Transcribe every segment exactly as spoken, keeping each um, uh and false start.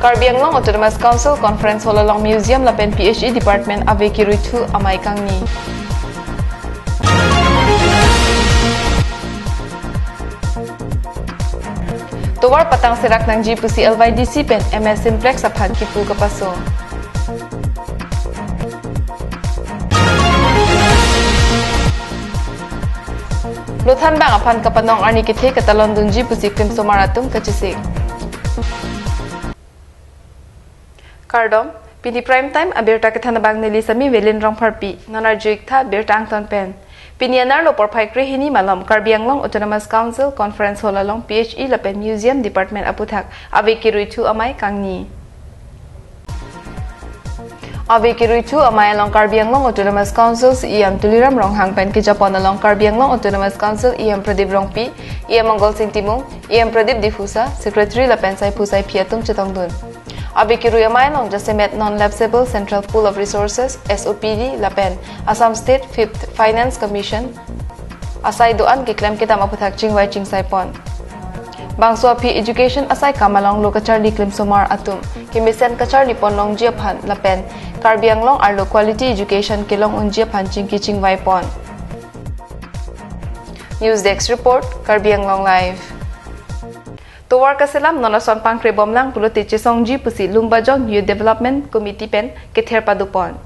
Karbi Anglong Autonomous Council Conference Hall along Museum lapen P H E Department ave kiruithu amei kangni. Tovar patang serak nangji pusi L Y D C pen M S Simplex aphan kipu kapaso. Lothan bang aphan kapanong arni kethe katalon dunji pusi klimsomar atum kachesik. Kardom, pini prime time abirta kethan abang neli sami Velin Rongpharpi, non arju-ik tha birta angton pen. Pini anerlo porphai krehini malom Karbi Anglong Autonomous Council Conference Hall along P H E lapen Museum Department aputhak ave kiruithu amei kangni. Ave kiruithu amei along Karbi Anglong Autonomous Council C E M Tuliram Ronghang pen kejapon along Karbi Anglong Autonomous Council E M Pradip Rongpi, E M Mangal Sing Timung, E M Pradip Diphusa, Secretary lapen saiphu saiphi atum chetongdun. Ave kirui amei along jasemet Non-Lapsable Central Pool of Resources, S O P D, lapen Assam State Fifth Finance Commission asai do-an keklem kedam aputhak chingvai chingsaipon. Bangso aphi education asai kam along lo kacharli klimsomar atum kemesen kacharlipon longji aphan lapen Karbi Anglong arlo quality education kelong unji aphan chingki chingvaipon. News Desk Report, Karbi Anglong Live. Tovar kaselam non ason pangkrebomlang pulote chesongji pusi Lumbajong Youth Development Committee pen kether padopon.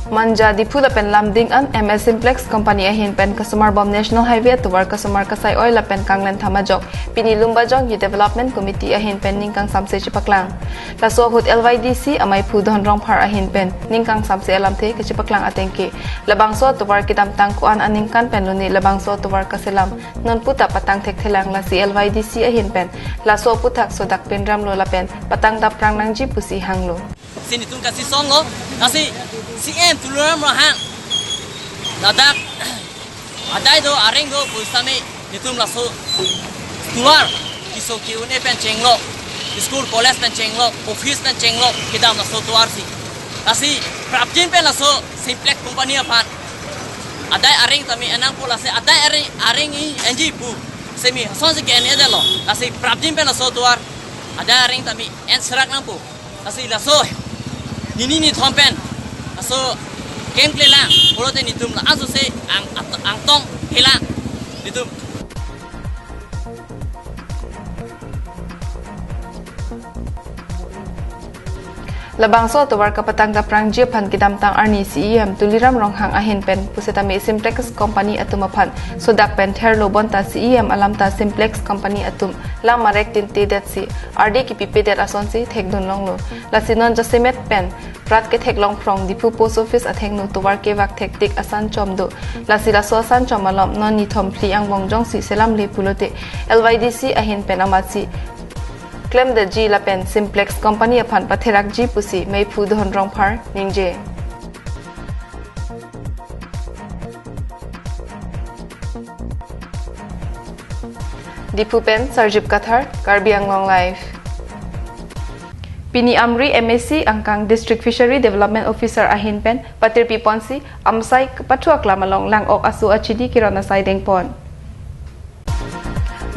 Manja Diphu lapen Lumding an M S Simplex Company ahin pen kasomarbom National Highway atovar kasomar kasai-oi lapen kanglen tham ajok pini Lumbajong Youth Development Committee ahin pen ning kangsamse chepaklang. Laso ahut L Y D C amei phu Dhon Rongphar ahin pen ning kangsamse alamthe kachepaklang ateng ke labangso atovar kedamtang ko-an aningkan pen lone labangso atovar kaselam nonputa patang thekthelang, lasi L Y D C ahin pen laso aputhak sodak pinramlo lapen patang daprang nangji pusi hanglo. Si netum kachesonglo, lasi C M Tuliram Ronghang ladak adai do areng do pusitame netum laso tovar keso ke-un-e pen chenglok, school college pen chenglok, office pen chenglok kedam laso tovar si. Lasi prapjin pen laso Simplex Company aphan adai areng tame enangpo, lasi adai areng, areng i enji pu semi asonsi ke-en-edetlo. Lasi prapjin pen laso tovar adai areng tame en serak nangpo. Lasi laso nini nithom pen laso klemklelang pulote netum la-an sose ang, at-, angtong helang netum. Labangso atovar kapatang daprangji aphan kedamtang arni C E M Tuliram Ronghang ahin pen pusitame Simplex Company atum aphan sodak pen therlo, bonta C E M alam ta Simplex Company atum lam marek tinte detsi ardi kipipedet asonsi thekdun longlo. Lasi non jasemet pen rat ketheklong phrong Diphu Post Office athengno tovar kevak thektik asan chom do. Lasi laso asan chom alom non nithom phli angbong jongsi selamle pulote L Y D C ahin pen amatsi klemdetji lapen Simplex Company aphan patherakji pusi meiphu Dhon Rongphar ningje. Diphu pen Sarjip Kathar, Karbi Anglong Live. Pini Amri M A C angkang District Fishery Development Officer ahin pen patirpi ponsi amsai kepathu aklam along lang-ok aso achidi kiron asai dengpon.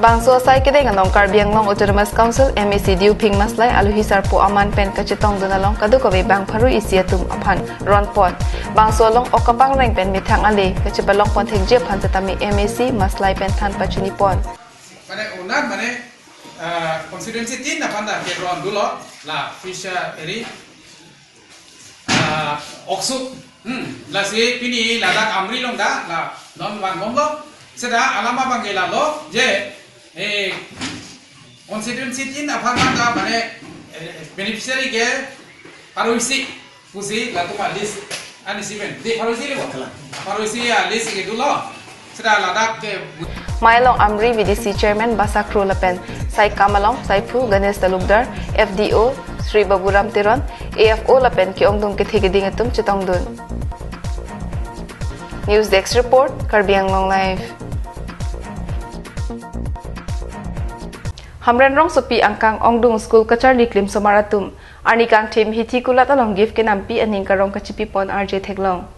Bangso asai kedeng along Karbi Anglong Autonomous Council M A C Diuphing Maslai alohi sarpo aman pen kachetongdun along kadokave bang pharo isi atum aphan ronpon. Bangso along ok kapangreng pen methang ale kachepalongpon thekji aphan setame M A C Maslai pen than pachinipon. মানে ওনার মানে, আহ, কনস্টিটুৱেঞ্চি তিন aphan ta ke ron dulo, la fishery, ah, oksu. Hmm, lasi pini ladak Amri along ta la non vanbomlo. Seta alam abang ke lalo je, eh, constituency tin aphan ta mane, eh, beneficiary ke pharo isi pusi latum a list ani si pen. Di pharo isi le bo? Kalang. Pharo isi a list ke dulo. Seta ladak ke. Amei along Amri V D C Chairman Basa Kro lapen saikam along saiphu Ganesh Talukdar, F D O Sri Baburam Teron, A F O lapen ke-ongdung kethe keding atum chetongdun. News Desk Report, Karbi Anglong Live. Hamren rongsopi angkang ongdung school kacharli klimsomar atum arni kangthim hithi kulat along gift kenampi aning karong kachipipon arje theklong.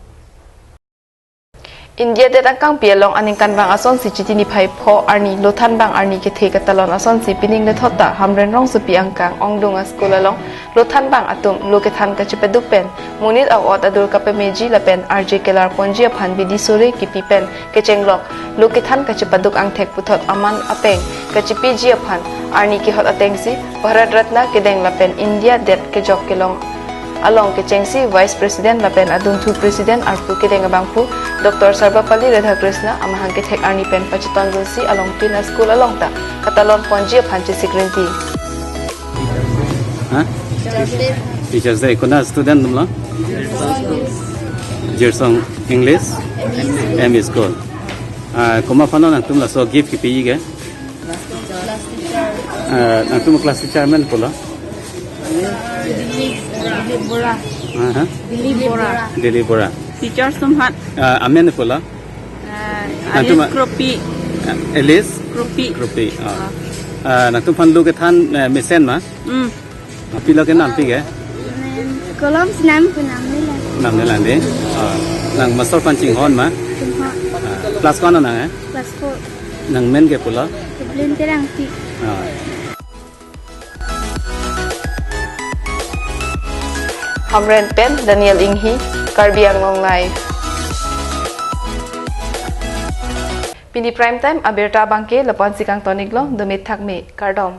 India det angkangpi along aningkanvang asonsi Chiti niphai pho arni Lothanbang arni kethe katalon asonsi pining lethot ta Hamren rongsopi angkang ongdung a-school along Lothanbang atum lo kethan kachepaduk pen monit a-ot adur kapameji lapen arje kelar ponji aphan bidi sore kipi pen kechenglok lo kethan kachepaduk angthek puthot aman apeng kachepiji aphan arni kehot atengsi Bharat Ratna kedeng lapen India det kejok kelong along kechengsi Vice President lapen adunthu President arpu kedeng abangphu Doctor Sarvepalli Radhakrishnan amahang kethek arni pen pachetonjunsi alongtin a-school along ta katalon ponji aphan chesik rinti. Ha? Teachers Day, konat student atum lo? Jirsong English M E School. Ah, komat aphan nangtum laso gift kipiji ke? Ah, nangtum class teacher amen pulo? Dilip Bora. Aha. Dilip Bora. Dilip Bora. Teachers atum aphan. Ah, amen pulo? Ah, nangtum Alice ma- Kropi. Ah, Alice? Kropi. Kropi. Ah. Ah, nangtum aphan lo kethan, eh, mesen ma? Hmm. Ah, pilo kenam pi ke? Kolom si nam pu namnela. Namnela de. Ah, nang master aphan chinghon ma? Chinghon. Ah, class ko-an nang, eh? Class four. Nang men ke pulo? Evelyn Terangpi. Ah. Hamren pen Daniel Inghi, Karbi Anglong Live. Pini prime time abirta abangke lapu-ansi kangton-iklo, dome thakme, kardom.